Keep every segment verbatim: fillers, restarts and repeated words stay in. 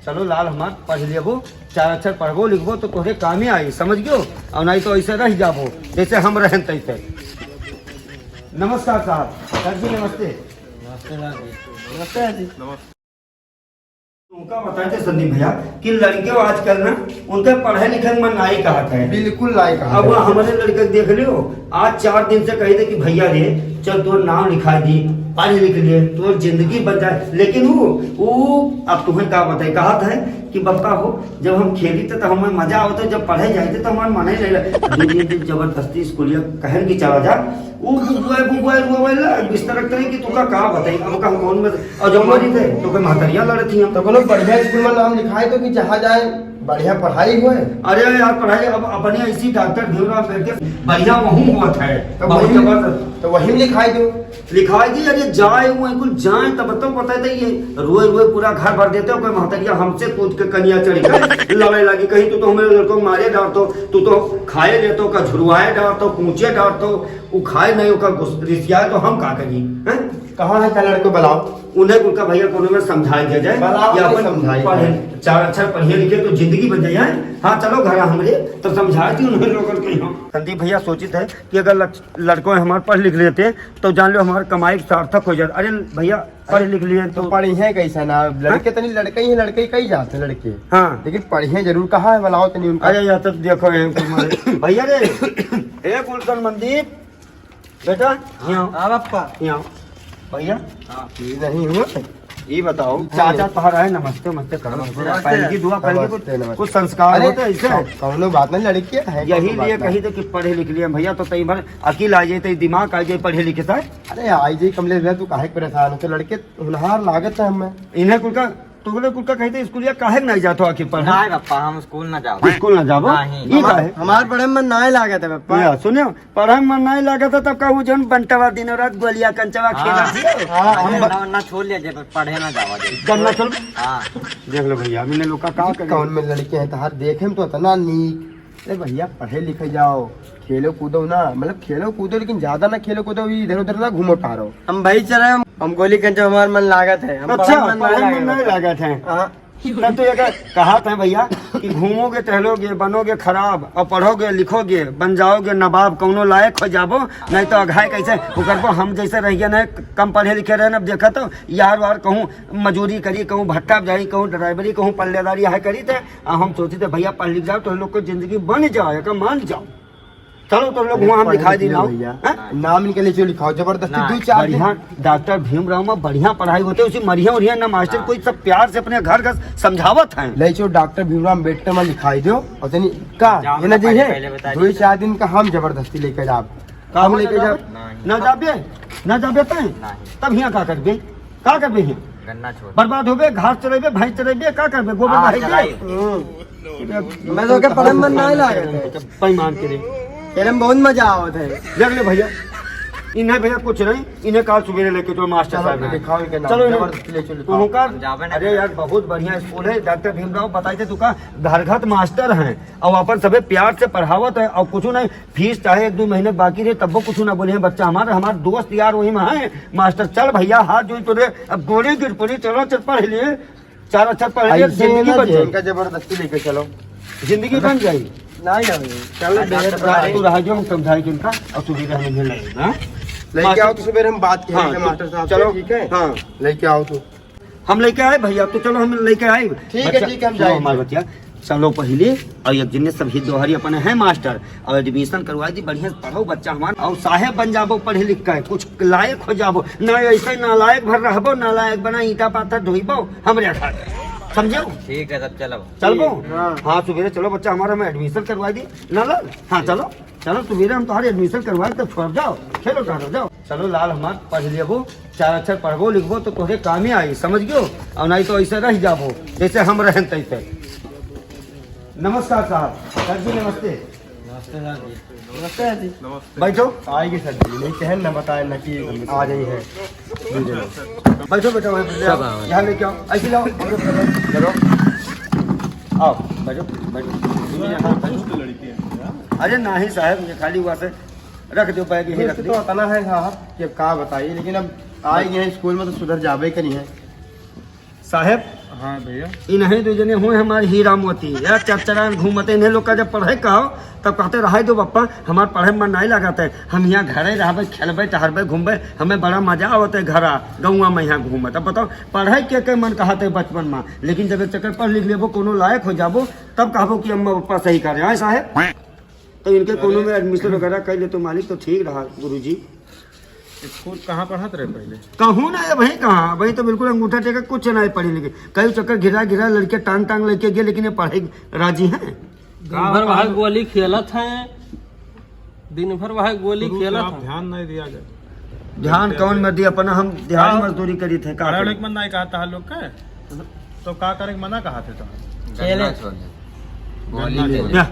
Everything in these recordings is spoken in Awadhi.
चलो लाल हमार, पढ़ लेबो, चार अक्षर पढ़बो लिखबो तो तोहरे कामे आई, समझ गयो? और नहीं तो ऐसे रह जाबो जैसे हम रहन तैसे। नमस्कार साहब। सर जी नमस्ते। नमस्ते सर जी। नमस्ते सर जी। तुमका बताते संदीप भैया कि लड़के आजकल ना उनके पढ़े लिखे में मन नाई कहत है। बिल्कुल नाई कहत अब है। वह हमारे लड़के के देख लियो, आज चार दिन से कही थे कि भैया रे चल तोर नाम लिखा दी, पढ़ लिख लिए, तोर जिंदगी बन जाए, लेकिन वो वो अब तुम्हें का बताए, कहत है कि बप्पा हो जब हम खेली थे तो हमें मजा आवत है, जब पढ़े जाए थे तो हमारे मन ही नहीं लगे। दो तीन दिन जबरदस्ती स्कूलिया कहन की चला जा, वो बुबुआ बुबुआ रोवे ला, बिस्तर रखते हैं कि तुमका का बताई, अब का हम कौन में, और जब मरी थे तो कोई महतरिया लड़ती हम। तो कोनो बढ़िया स्कूल में नाम लिखाए तो कि जहाँ जाए बढ़िया पढ़ाई होए। अरे यार पढ़ाई अब अपने ऐसी डॉक्टर भीमराव अंबेडकर बढ़िया वहूँ होत है, तो बहुत वही, जबरदस्त। तो वही में लिखाई दो। लिखाई दी, अरे जाए वो कुल जाए तब तो पता है ये रोए रोए पूरा घर भर देते हो, कोई महतरिया हमसे कूद के कनिया चढ़ी के लड़े लगी, कहीं तू तो हमारे लड़कों मारे डालतो, तू तो खाए लेतो का झुरवाए डालतो, कूचे डालतो, वो खाए नहीं ओकर गुस-, रिसियाए तो हम का करी, हैं? कहाँ है का लड़को बुलाओ? उन्हें उनका भैया कोनो में समझाई दिया जाए, बुलाओ या उन्हें अपन समझाई पढ़े, जाए। चार अक्षर पढ़िए लिखे तो जिंदगी बन जाए, हैं? हाँ चलो घर हमरे तो समझा दी उन्हें लोगों के यहाँ। संदीप भैया सोचित है कि अगर लड़-, लड़कों हमारे पढ़ लिख लेते तो जान लो हमारे कमाई सार्थक हो जाए। अरे भैया पढ़ लिख लिए तो तो पढ़ी है कैसा ना, लड़के हाँ? तनी लड़के ही लड़के ही कही जाते हैं लड़के। हाँ। लेकिन पढ़ी है जरूर, कहाँ है बुलाओ तनी उनका। अरे यार तब देखो है तुम्हारे भैया रे, ए गुलशन मनदीप, बेटा, यहाँ आओ। हाँ, पापा। यहाँ आओ। भैया, हाँ। ये नहीं हुआ? ये बताओ, हाँ। चाचा तोहरा है, नमस्ते, नमस्ते करो। नमस्ते। पहले की दुआ, पहले की नमस्ते, कुछ, नमस्ते। कुछ संस्कार अरे, होते हैं ऐसे। कौ-, कौनो बात नहीं, लड़की है, यही कौनो बात लिए नहीं। कही थे कि पढ़े लिख लिए भैया, तो तई भर अकील आ जाए, तई दिमाग आ जाए, पढ़े लिखे से। अरे, आई जाई कमलेश भैया, तू काहे के परेशान हो? तो लड़के होनहार लागत है हमें। इन्हें कुल का तोहरे कुल का कहते स्कूलिया काहे के नहीं जात हो आखिर पढ़े? नहीं पापा, हम स्कूल ना जाओ। स्कूल ना जाबो? नहीं। ई हमार, काहे? हमार पढ़े में मन नहीं लागत है पापा। या, सुनियो, पढ़े में मन नहीं लागत है तब का वो जौन बंटवा दिनों रात गोलिया कंचवा हाँ। खेलत हियो। हाँ, हम अरे ब- ना, ना छोड़ लिया जाए, पर पढ़े ना जावा दे। जब ना चल। हाँ। देख लो भैया, हमने लोग का का करे? कौन में लड़के हैं तहार, देखे में तो इतना नीक। अरे भैया, पढ़े लिखे जाओ, खेलो कूदो ना, मतलब खेलो कूदो, लेकिन ज्यादा ना खेलो कूदो, इधर उधर ना घूमो टहरो। हम भाई चले, हम, हम गोलीगंज में हमार मन लागत है, हम अच्छा, पढ़ाई में मन पढ़ाई में लागत नहीं है। लागत है। हाँ। तब तो ये कहा, कहा था भैया कि घूमोगे टहलोगे, बनोगे खराब, और पढ़ोगे लिखोगे, बन जाओगे नवाब, कौनो लायक हो जाबो, नहीं तो अघाय कैसे उकरबो। हम जैसे रह गए ना, कम पढ़े लिखे रहे ना, अब देखा तो यार वार कहूँ मजूरी करी, कहूँ भट्टा जाई, कहूँ ड्राइवरी, कहूँ पल्लेदारी है करी थे। आ हम सोची थे भैया पढ़ लिख जाओ तो लोग को जिंदगी बन जाओ, एका मान जाओ। चलो तो लोग अरे वहाँ पढ़ लिखा लिख दी लो ना। भैया। हैं? नाम इनके लिए जो लिखाओ जबरदस्ती ना। दो चार दिन। बढ़िया डॉक्टर भीमराव में बढ़िया पढ़ाई होते, उसी मरिया उरिया ना मास्टर हाँ। कोई सब प्यार से अपने घर घर समझावत हैं। ले चो डॉक्टर भीमराव अम्बेडकर में लिखाई दो और तनी का जाओ ये ना ना जी पहले, है पहले बता दो दीजिए। चार दिन का हम जबरदस्ती लेके जाब। का हम हो लेके जाबे? जाब। नहीं। ना जाबे, ना जाबे तैं? नहीं। तब हियाँ का करबे? का करबे हियाँ? गन्ना छोड़। बर्बाद होबे, घास चरेबे, भैंस चरेबे, का करबे? गोबर हाँ, बहाई दे। चराई। हम्म। मैं तो के पढ़े में मन नहीं लागत है। बेईमान के रे। तेरे में बहुत मजा आवत है। देख ले भैया, इन्हें भैया कुछ नहीं, इन्हें काल सुबेरे लेके चलो मास्टर चलो, साहब के। दिखाओ इनके नाम। चलो इन्हें। जबरदस्ती ले चलो, तू दिखाओ। होकर, हम जाबे नहीं अरे यार, बहुत बढ़िया स्कूल है, डॉक्टर भीमराव बताई थे, तुका घर घर मास्टर हैं और अपन सभे प्यार से पढ़ावत है और कुछ नहीं, फीस चाहे एक दो महीने बाकी रहे, तब्बो कुछ ना बोले हैं बच्चा हमारा, हमारे दोस्त यार वही में हैं मास्टर। चल भैया, हाथ जोड़ तो रे, अब गोली गिर पड़ी, चलो चल पढ़ लिए, चार अक्षर पढ़ लिए, आई जिंदगी जिंदगी बन जाए। इनका जबरदस्ती लेके चलो। जिंदगी बन जाए। नहीं, नहीं, चलो, डॉक्टर बेटा, साहब। तू रहा जो हम समझाए कि उनका, और तू भी रहने में लगे, हाँ? लेके आओ तो सुबह हम बात करेंगे हाँ, मास्टर साहब से, चलो, ठीक है? हाँ। लेके आओ तू। हम लेके आए भैया, तो चलो हम लेके आए। ठीक है, बच्चा, ठीक है, हम सुनो जाएंगे। हमारे बच्चा, चलो पहले, और एक जने सब हित दोहरी अपने हैं मास्टर, और एडमिशन करवा दी, बढ़िया से पढ़ो बच्चा हमार, और साहेब बन जाबो पढ़े लिख के, कुछ लायक हो जाबो, ना ऐसे नालायक भर रहबो, नालायक बना ईंटा पाथर ढोइबो हमरे घर, समझो? ठीक है, तब चलो। चलबो? हाँ। हाँ, सुबेरे चलो बच्चा हमारा, हम एडमिशन करवा दी, ना लाल? हाँ, चलो। चलो सुबेरे हम तुम्हारे एडमिशन करवाए, तब छोड़ जाओ, खेलो टहलो जाओ। चलो लाल हमार, पढ़ लेबो, चार अक्षर पढ़बो लिखबो तो तोहरे कामे आई, समझ गयो? और नहीं तो ऐसे रह जाबो जैसे हम रहन तैसे। नमस्कार साहब। सर जी नमस्ते। नमस्ते सर जी। नमस्ते सर जी। बैठो। आएगी सर जी, नहीं कहन ना बताए ना कि आ रही है। बैठो बेटा, वहीं पे ले आओ। सब आओ। यहाँ लेके आओ, ऐसे लाओ। चलो। आओ, बैठो, बैठो। अरे नहीं साहब, ये खाली हुआ से रख दो, बैग यहीं रख दोस्त दो। तो उतना है साहब कि अब का बताइए, लेकिन अब आए गए हैं स्कूल में तो सुधर जाबे करी है। साहेब, हाँ भैया। इन्हें दो जने हुए हमारे हीरा मोती, यार चरचरान घूमते। इन्हें लोग का जब पढ़े कहो तब कहते, "रहे दो पप्पा, हमार पढ़े में मन नहीं लगत है, हम यहाँ घरे रहबे, खेलबे, टहरबे, घूमबे, हमें बड़ा मजा आवत है घरा गौवा में यहाँ घूमत।" अब बताओ, पढ़े के, के मन कहत है बचपन में, लेकिन जब एक चक्कर पढ़ लिख लेबो, कोनो लायक हो जाबो, तब कहबो कि अम्मा पप्पा सही कह रहे हैं साहेब। तो इनके कोनो में एडमिशन वगैरह कर ले तो मालिक तो ठीक रहा गुरुजी। स्कूल कहाँ पढ़त रहे पहले? कहूँ ना, अबहीं कहाँ, अबहीं तो बिल्कुल अंगूठा टेके कुछ नहीं पढ़े लिखे। कई चक्कर घिरा घिरा लड़के टांग टांग लेके गए, लेकिन ये पढ़े राजी हैं। दिन भर वहाँ गोली खेलत हैं, दिन भर वहाँ गोली शुरू से खेलत आप हैं। ध्यान नहीं दिया गया। ध्यान कौन में दिया, अपना हम दिहाड़ी हाँ। मजदूरी करी थे, का पढ़ा करी? लिख मन नहीं कहता है लोग का। तो का करे के मना कहा थे तो? खेले। गन्ना छोड़ दे। गोली गन्ना खेले। छोड़ दे। या,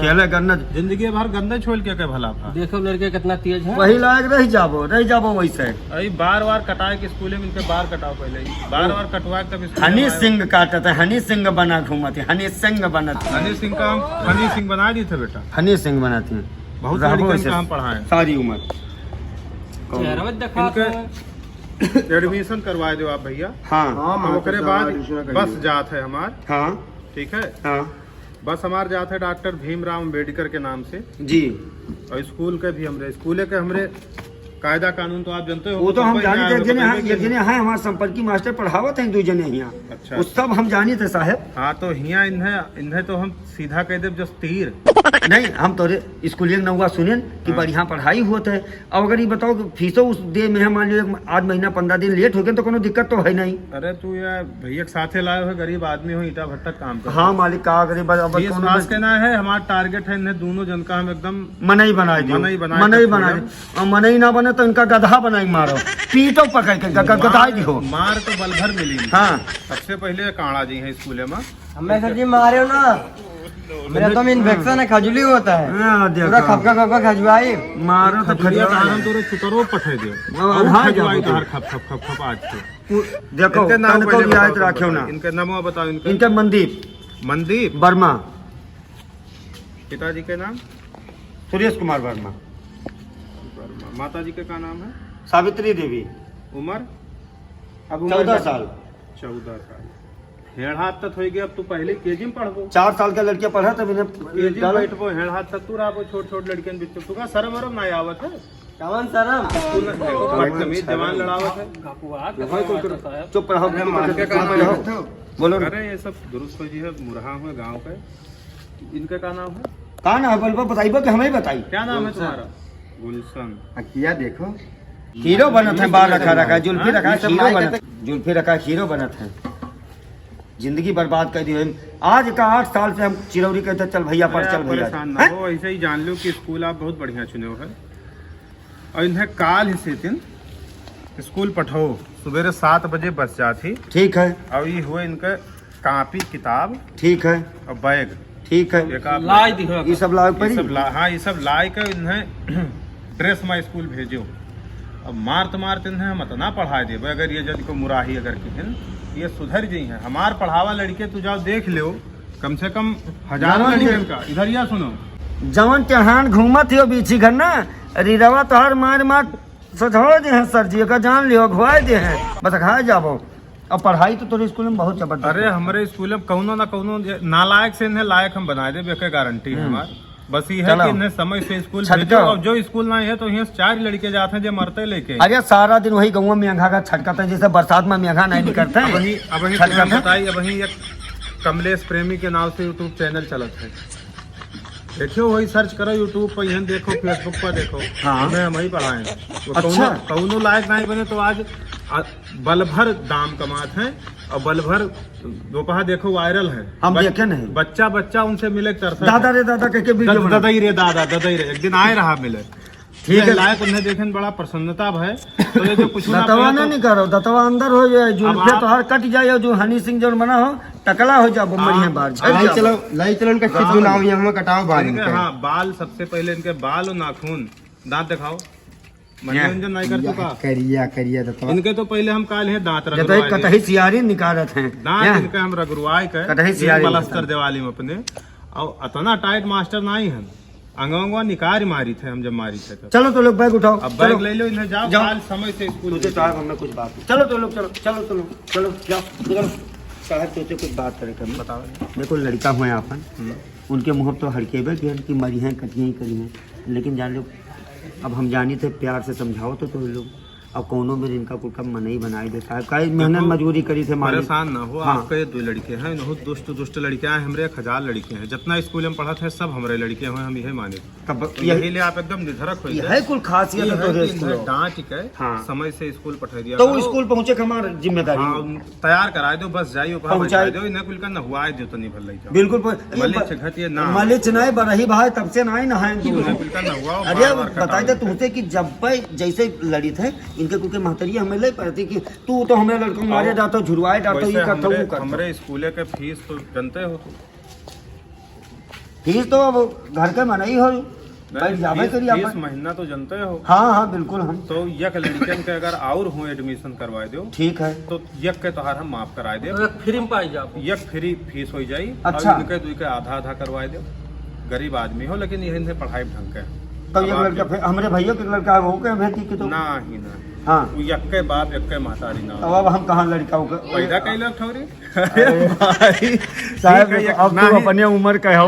खेले गन्ना। जिंदगी भर गन्ने छोल के, के भला भा। देखो लड़के कितना तेज है। वही लायक रह जाबो, रह जाबो वैसे। अरे बार बार कटाए के स्कूले में इनके बार कटाओ पहले ही। बार बार कटवा के तब स्कूले हनी में आए। सिंह काटत है, हनी सिंह बना घूमत है, हनी सिंह बनत है। हनी सिंह का हम हनी सिंह बना दी थे बेटा। हनी सिंह बनाती है। बहुत रहबो लड़कन ऐसे का हम पढ़ाएं। सारी उम्र। चेहरा दिखा इनके दो। एडमिशन करवा दो आप भैया। हाँ। हाँ, अब ओकरे बाद admission करिए। बस जात है हमार। हाँ। ठीक है? हाँ। बस हमार जात है डॉक्टर भीमराव अम्बेडकर के नाम से। जी। और स्कूल के भी हमरे, स्कूले के हमरे कायदा कानून तो आप जानते हो, वो तो हम जानी थे, एक जने हैं, एक जने हैं हमारे संपर्की मास्टर पढ़ावत हैं, दो जने यहाँ। अच्छा। वो सब हम जानी थे साहेब। हाँ, तो हियाँ इन्हें, इन्हें तो हम सीधा कह देब जस तीर। नहीं, हम तोरे स्कूलिया के नौवा सुनेन कि हाँ। बढ़िया पढ़ाई होत है। अब अगर ये बताओ कि फीसो उस दे में है, मान लो एक आध महीना पन्द्रह दिन लेट हो गए तो कोनो दिक्कत तो है नहीं। अरे तू यार भैया के साथे लाए हो, गरीब आदमी हो, ईटा भट्टा काम कर। हाँ मालिक, का गरीब अब फीस कौन वास बच- के ना है, हमारा टारगेट है इन्हें दोनों जन का हम एकदम मनई बनाई दियो। मनई बनाए मनई के बनाई छोड़े। दियो। और मनई ना बने तो इनका गधा बनाई मारो, पीटो पकड़ के ग-, ग-, गदाई दियो। मार तो बल भर मिली। हाँ। सबसे पहले कांड़ा जी हैं स्कूले में। हमें सर जी मारे हो ना, मेरा तो इन्फेक्शन है, खजुली होता है। हाँ, देखो। पूरा खपका खपका खजुआई। मारो तो खजुलिया खजुआ। कारण तोरे चुतरो पठे दे। अब और हाँ, खजुआई जाओ। तो हर खप खप खप खप आज के। पु-, देखो, इनके नाम तनको पहले रियायत बताओ, रखो ना। इनके नामवा बताओ, इनके। इनके मनदीप। मनदीप? वर्मा। पिताजी के नाम? सुरेश कुमार वर्मा। वर्मा। माता जी के का नाम है? सावित्री देवी। उम्र? अब उम्र चौदह का? साल। चौदह साल। हेड़ हाथ तक होई गए, अब तू पहले केजी में पढ़बो। चार साल का लड़का पढ़ा तब इन्हें केजी में डाला। बैठबो, हेड़ हाथ तक तू रहबो, छोट छोट लड़कियन बीच में। तू का शर्म वरम ना आवत है? कौन शर्म? तू ना देखो, बदतमीज जवान लड़ावत है। चुप रहो, अरे, चुप रहो, मार के चुप रहो। बोलो ना। अरे, ये सब दुरुस्त हो जी है, मुरहा हुए गाँव के। इनका का नाम है? का नाम है? बोलबो, बताइबो कि हमें ही बताई? क्या नाम है तुम्हारा? गुलशन। अखिया देखो। हीरो बनत है, बाल रखा रखा, जुल्फी हाँ? रखा, ये सब हीरो माइक बनत, जुल्फी रखा, हीरो बनत है। जिंदगी बर्बाद कर दी है। आज का आठ साल से हम चिरौरी कहते, "चल भैया पढ़, अरे, चल आप भैया।" परेशान ना हैं? हो, ऐसे ही जान लो कि स्कूल आप बहुत बढ़िया चुने हो है। और इन्हें काल ही से दिन स्कूल पठाओ, सुबेरे सात बजे बस जात ही। ठीक है। और ये हुए इनके कापी किताब ठीक है। और बैग। ठीक है। एक आप लाई दिहो। ये सब लाए ये पड़ी? सब ला-, हाँ, ये सब लाए के इन्हें ड्रेस में स्कूल भेजो। अब मारत मारत इन्हें हम इतना पढ़ाए देबे, अगर ये जन को मुराही अगर किहिन, ये सुधर जई हैं। हमार पढ़ावा लड़के तू जाओ देख लो, कम से कम हजारों जवान लड़के इनका। इधर या सुनो। जवन चढ़ान घूमत हो बीछी घर ना, रीरवा तोहार मार मार सधो दे हैं सर जी, एका जान लियो, घुआए दे हैं। बस खाए जाबो। अब पढ़ाई तो तोरे स्कूल में बहुत जबरदस्त अरे, है। हमरे स्कूल में कौनो ना कौनो जे नालायक से इन्हें लायक हम बनाए देबे, एके गारंटी है हम्म। हमार। बस ये है चलो। कि इन्हें समय से स्कूल छटको। भेजो। अब जो स्कूल ना है तो यहाँ से चार लड़के जाते हैं जो मरते लेके। अरे, सारा दिन वही गौवा में मेघा का छटकत है, जैसे बरसात में मेघा नहीं निकलते हैं। अब वही, अब वही छटकत तुम्हें है। बताई, अब वही एक कमलेश प्रेमी के नाम से YouTube चैनल चलत है। देखियो, वही सर्च करो YouTube पर, यहाँ देखो, Facebook पर देखो। हाँ। हमें हम ही पढ़ाएं। वो अच्छा। कौनो, कौनो लायक नहीं बने तो आज आ, बल भर दाम कमात हैं और बल भर दोपहर देखो वायरल है। हम बच-, देखे नहीं। बच्चा, बच्चा उनसे मिले तरसा दादा है। रे दादा कह के वीडियो दद-, बना। ददई रे दादा, ददई रे। एक दिन आए रहा मिले। ठीक ये है। लायक उन्हें देखे में बड़ा प्रसन्नता है। तो ये जो कुछ ना दतवा पहले ना तो निकालो, दतवा अंदर हो जाए, जुल्फे अब आप तोहार कट जाए, जो हनी सिंह जौन बना हो, टकला हो जाओ, आप बढ़िया बार, झड़ लाई जाओ। चलो, लाई चलो इनका सिद्धू नाम, ये हमें कटाओ बाल इनके, इनके। हाँ, बाल सबसे पहले इनके बाल और नाखून, दांत दिखाओ। मनोरंजन नहीं कर या चुका। करिया, करिया दतवा। इनके तो पहले हम काल है दांत जतई रगड़वाए कतही दे। सियारी निकारत हैं। दांत या। इनके हम रगड़वाए के, कतही सियारी प्लास्टर निकारत। दिवाली में अपने। और इतना टाइट मास्टर नहीं है। अंगवा अंगवा निकार मारी थे हम जब मारी थे तब। चलो तो लोग बैग उठाओ, अब बैग चलो। ले लो, इन्हें जाओ, जाओ। काल समय से स्कूल तुझे भेजो। साहब हमने कुछ बात नहीं। चलो तो लोग, चलो, चलो तो लोग, चलो, जाओ, निकलो। साहब, तोसे कुछ बात करे के हम। बताओ। देखो, लड़िका हुए आपन, हम्म। उनके मुँह तो हड़केबे किहन कि मरिहैं, कटिहैं, करिहैं, लेकिन जान लो, अब हम जानी थे, प्यार से समझाओ तो, तो लोग अब कौनो में इनका कुल का मनई बनाई देता है, काहे मेहनत देखो, मजदूरी करी थे मालिक। परेशान ना हो, हाँ। आपके दो लड़िके हैं, बहुत दुष्ट, दुष्ट लड़िके हैं, हमरे एक हजार लड़िके हैं, जितना स्कूल में पढ़त है, सब हमरे लड़िके हैं, हम यही माने। तब तो यही यही ले आप एकदम निधरक हो यही जाए। कुल खासियत है यही तोहरे कि स्कूल। इन्हें डांट के हाँ। समय से स्कूल पठाई दिया तो वो करो। स्कूल पहुँचे के हमार जिम्मेदारी हाँ, है। तैयार कराए दो, बस जाई ओकरा पहुँचाए। बैठाए दो, इन्हें कुल का नहुआए दो तनी भर लइका। बिल्कुल प-, ये मलिच ब-, घट ये ना। मलिच नहीं, बरही भाई, तब से नहीं नहाए तू। इन्हें कुल का नहुआओ, अरे बार बार बताए कटाओ थे इनके। तुमसे कि जब पे जैसे लड़ित है, इनके कुल के महतरिया हमें ले पड़ती कि तू तो हमें लड़का मारे और जाता, झुरवाए जाता, वैसे ये करता, हमरे, वो करता। हमरे स्कूले के फीस तो जानते हो तुम। फीस तो अब घर के मनई हो, नहीं, बैठ जाबे फीस, करी फीस अपन। महीना तो जानते हो। हाँ, हाँ, बिल्कुल हम। तो यक लड़िकन के अगर और हो एडमिशन करवाए दो, ठीक है। तो यक के तोहार हम माफ कराए दे। तो एक फ्री में पाई जाओ। यक फ्री फीस हो जाई। अच्छा। और इनके दुई के आधा आधा करवाए दो। गरीब आदमी हो, लेकिन यही इन्हें पढ़ाई ढंग के। तो अब ये आप लड़का जब फिर हमरे भैया के लड़का है, वो क्या भेज दी कि तो? ना ही ना। हाँ। वो यक के बाप, यक के महतारी ना। तो अब हम कहाँ लड़का होकर पैदा कैलक ठौरी? अरे भाई, साहब, ठीक है, देखो, अब तो नहीं। अपने उम्र का हो,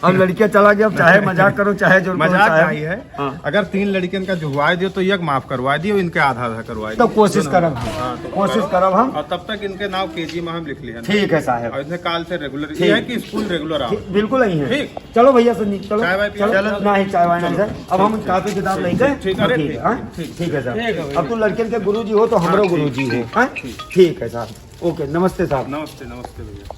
अब लड़कियां चला गया, अब चाहे मजाक करो, चाहे जोर करो, मजाक चाहे नहीं है। हाँ। अगर तीन लड़कियन का जुड़वाए दियो तो एक माफ करवा दियो, इनके आधा आधा करवा तो दियो। कोशिश सुनो। करब हम। हाँ, तो कोशिश करो। करब हम। और तब तक इनके नाम केजी में हम लिख लिया। ठीक है साहब। और इतने काल से रेगुलर, ठीक। ये है कि स्कूल रेगुलर आओ। ठीक, बिल्कुल नहीं है। ठीक। चलो भैया सर, चलो। चाय वाय पियो? चलो, चलो। नहीं, चाय वाय नहीं चलो। सर। अब हम ठीक। कापी किताब ठीक, लेंगे। ठीक, ठीक, हाँ, अरे ठीक, ठीक। हाँ। ठीक है सर। ठीक है भैया। अब तू लड़कियन के गुरुजी हो तो हमरो ठीक, गुरुजी हो, ठीक, हाँ? ठीक। ठीक है साहब। ओके, नमस्ते साहब। नमस्ते, नमस्ते भैया।